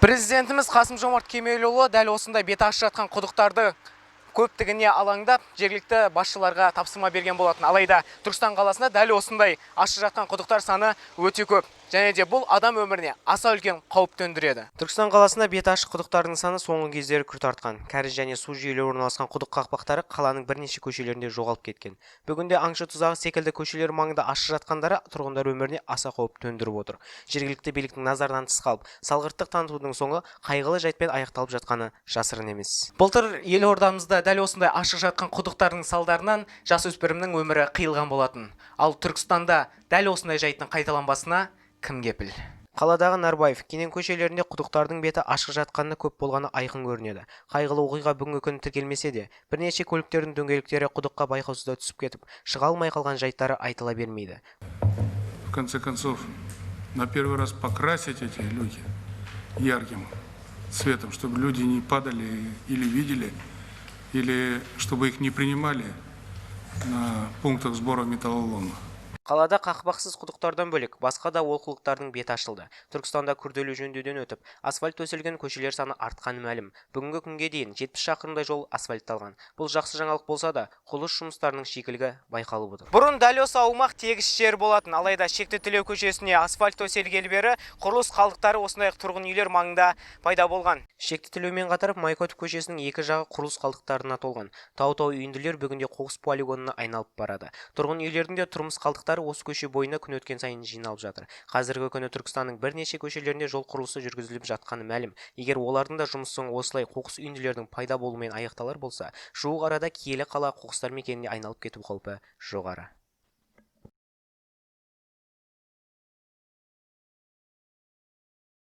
Президентіміз Қасым Жомарт Кемелұлы дәл осындай беті ашық жатқан құдықтарды көптігіне алаңдап, жергілікті басшыларға тапсырма берген болатын. Алайда Түркістан қаласында дәл осындай ашық жатқан құдықтар саны өте көп. Және де бұл адам өміріне аса үлкен қауіп төндіреді. Түркістан қаласында беті ашық құдықтардың саны соңғы кездері күрт артқан. Кәріз және су жүйелері орналасқан құдық қақпақтары қаланың бірнеше көшелерінде жоғалып кеткен. Бүгінде аңшы тұзағы секілді көшелер маңында ашық жатқандары тұрғындар өміріне аса қауіп төндіріп отыр. Жергілікті биліктің назарынан тыс қалып, салғырттық танытудың соңы қайғылы жайтпен аяқталып жатқаны жасырын емес. Былтыр елордамызда дәл осындай ашық жатқан құдықтардың салдарынан жасөспірімнің өмірі қиылған болатын. Ал Түркістанда дәл осындай жайттың қайталанбасына кім кепіл? Қаладағы Нарбаев, Кенен көшелерінде құдықтардың беті ашық жатқаны көп болғаны айқын көрінеді. Қайғылы оқиға бүгінгі күні тіркелмесе де, бірнеше көліктердің дөңгелектері құдыққа байқаусызда түсіп кетіп, шыға алмай қалған жайттары айтыла бермейді. В конце концов, на первый раз покрасить эти люки ярким цветом, чтобы люди не падали или видели, или чтобы их не принимали на пунктах сбора металлолома. Қалада қақпақсыз құдықтардан бөлек, басқа да олқылықтардың беті ашылды. Түркістанда күрделі жөндеуден өтіп, асфальт төселген көшелер саны артқаны мәлім. Бүгінгі күнге дейін 70 шақырымдай жол асфальтталған. Бұл жақсы жаңалық болса да, құрылыс жұмыстарының шикілігі байқалып отыр. Бұрын дәл осы аумақ тегіс жер болатын. Алайда Шекті Тілеу көшесіне асфальт төселгелі бері құрылыс қалдықтары осындай тұрғын үйлер маңында пайда болған. Шекті Тілеумен қатар Майкотов көшесінің екі жағы құрылыс қалдықтарына толған. Тау-тау үйінділер бүгінде қоқыс полигонына айналып барады. Тұрғын үйлердің де тұрмыс қалдықтары осы көше бойына күн өткен сайын жиналып жатыр. Қазіргі күні Түркістанның бірнеше көшелерінде жол құрылысы жүргізіліп жатқаны мәлім. Егер олардың да жұмыс соңы осылай қоқыс үйінділерінің пайда болуымен аяқталар болса, жуық арада киелі қала қоқыстар мекеніне айналып кету қаупі жоғары.